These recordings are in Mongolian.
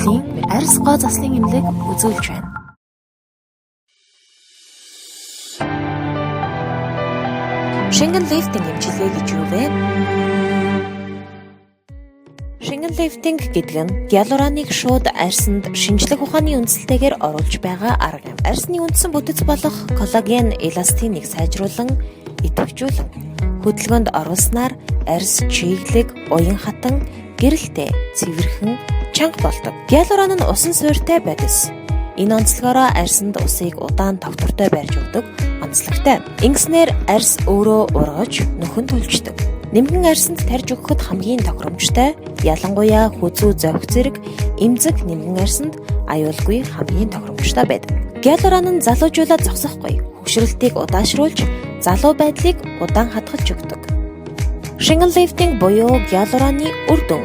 Мэргэжлийн арьс гоо заслын эмнэлэг үзүүлж байна. Шингэн лифтинг эмчилгээ гэж юу вэ? Шингэн лифтинг гэдэг нь гиалуроныг шууд арьсанд шинжлэх ухааны үндсэлтэйгээр оруулж байгаа арга юм. Арьсны үндсэн бүтэц болох коллаген, эластиныг сайжруулан идэвхжүүлэн хөдөлгөөнд оруулснаар арьс чиглэг, уян хатан, гэрэлтэй, цэвэрхэн, чанга болдог. Гиалурон нь усан суурьтай бодис. Энэ онцлогоороо арьсанд усыг удаан тогтвортой барьж өгдөг онцлогтой. Ингэснээр арьс өөрөө ургаж, нөхөн түлждэг. Нэмгэн арьсанд тарьж өгөхөд хамгийн тохиромжтой, ялангуяа хүзүү зовх зэрэг эмзэг нэмгэн арьсанд аюулгүй хамгийн тохиромжтой байдаг. Гиалурон нь залуужуулаад зогсохгүй, хөгшрөлтийг удаашруулж, залуу байдлыг удаан хадгалж өгдөг. Шингэн лифтинг буюу гиалуроны үр дүн.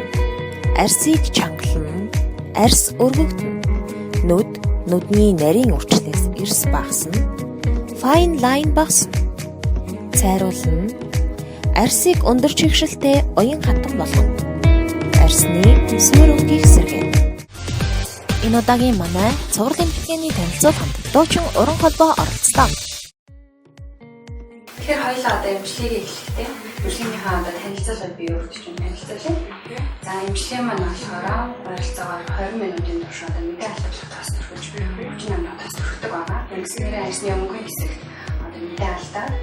Арьсыг чангална, арьс өргөгдөнө. Нүд, нүдний нарийн үрчлээс эрс багасна, fine line багасна, цайруулна, арьсыг өндөр чигшилтэй уян хатан болгоно. Арьсны суурь өнгийг сэргээнэ. Энэ удаагийн манай цуврал эмчилгээний танилцуул хамт дуучин уран холбоо оролцлоо. Тэгэхээр хоёулаа одоо эмчилгээгээ эхлэхдээ эмчилгээнийхээ одоо танилцуулга би өөртөө чинь танилцуулъя. За, эмчилгээ маань болохоор ойролцоогоор 20 минутын турш одоо мэдээ алдуулах тос түрхэж, хүчин амрах тос түрхдэг байгаа. Ингэснээр арьсны өнгөн хэсэгт одоо мэдээ алдаад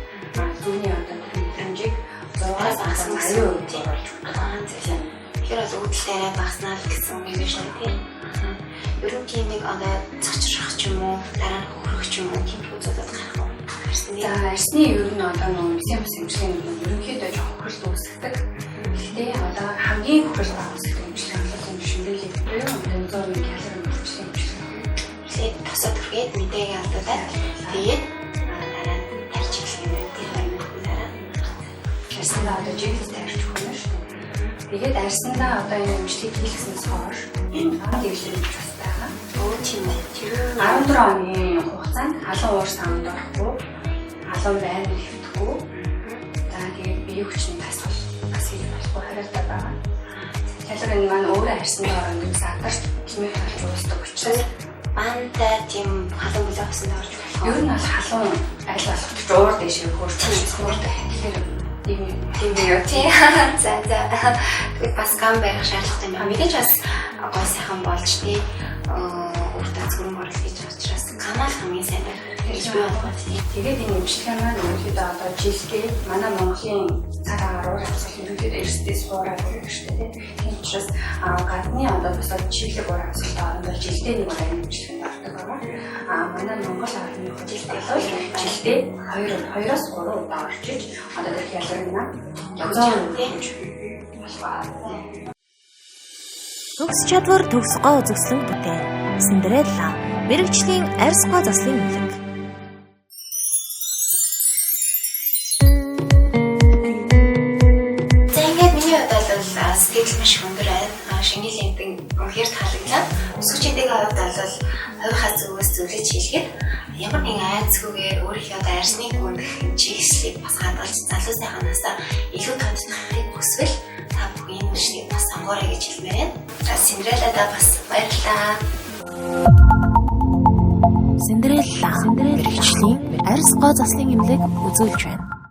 зүүнний одоо мэдрэмжийг 100-аас 80% оруулж өгдөг байгаа. Тэгэхээр бол үүдэлтэй арай багаснаа л гэсэн үг юм шүү дээ, тийм. Ер нь тийм нэг одоо цочрох ч юм уу, дараа нь хөхрөх ч юм уу, тиймэрхүү зүйлүүд гарах уу? Арьсны За, арьсны ер нь одоо нөгөө мэсийн ус эмчилгээний нь ерөнхийдөө жоох хөхрөлт үүсгэдэг. Гэхдээ одоо хамгийн хөхрөлт үүсгэдэг эмчилгээ бол энэ шингэн буюу бензоны гиалурон эмчилгээ эмчилгээ. Тэгэхээр тосоо түрхээд мэдээг алдуулаад, тэгээд дараа нь тарьж эхлэх юм байна. Тэр 20 минутын дараа. Арьсандаа одоо жигд тарьж өгөх юм шүү дээ. Тэгээд арьсандаа одоо энэ эмчилгээг хийлгэснээс хойш дэглэмж бас байгаа. Өө, тийм үү. Тэр 14 хоногийн хугацаанд халуун уур савнд орохгүй, халуун байранд хэвтэхгүй. За, тэгээд биеийн хүчний дасгал бас хийж болохгүй хариутай байгаа. Гиалурон энэ маань өөрөө арьсандаа оронд задарч химик болж уусдаг учраас бантай тийм халуун бүлэг усанд орж болох. Ер нь бол халуун аль болох ч уур дэшээ хөөрч Тийм. Тэгэхээр ийм Тийм үү, тий. За. Тэгвэл бас гам барих шаардлагатай юм байна. Мэдээж бас гой сайхан болж, тий, өөртөө зөвхөн оруулах гэж байгаа учраас гамаал хамгийн сайн байх гэж би бодгоо, тий. Тэгээд энэ эмчилгээ маань ерөнхийдөө одоо жилдээ манай Монголын цаг агаар уур амьсгал ерөнхийдөө эрсдээ суураад байдаг шүү дээ. Тийм учраас гадны одоо бусад чиглэг уур амьсгалтай оронд бол жилдээ нэг удаа энэ эмчилгээнд ордог байгаа. Манай Монгол орны хувьд бол жилдээ 2 2-оос 3 удаа орж иж одоо тэр гиалуронаа 100% болох. Төгс чадвар, төгс гоо үзэсгэлэн бүтээн. Синдрелла мэргэжлийн арьс гоо заслын эмнэлэг. За, ингээд миний хувьд бол сэтгэл маш их өндөр байна. Шингэн лифтинг үнэхээр таалагдлаа. Өсгөчүүдийн хувьд бол хувийнхаа зүгээс зөвлөж хэлэхэд ямар нэгэн айдасгүйгээр өөрийнхөө одоо арьсны гүндэх чигслийг бас хадгалж залуу сайханаасаа илүү тодтохыг хүсвэл та бүхэн энэ үйлчлэгийг бас сонгоорой гэж хэлмээр байна. За, Синдреллада бас баярлалаа. Синдрелла мэргэжлийн арьс гоо заслын эмнэлэг үзүүлж байна.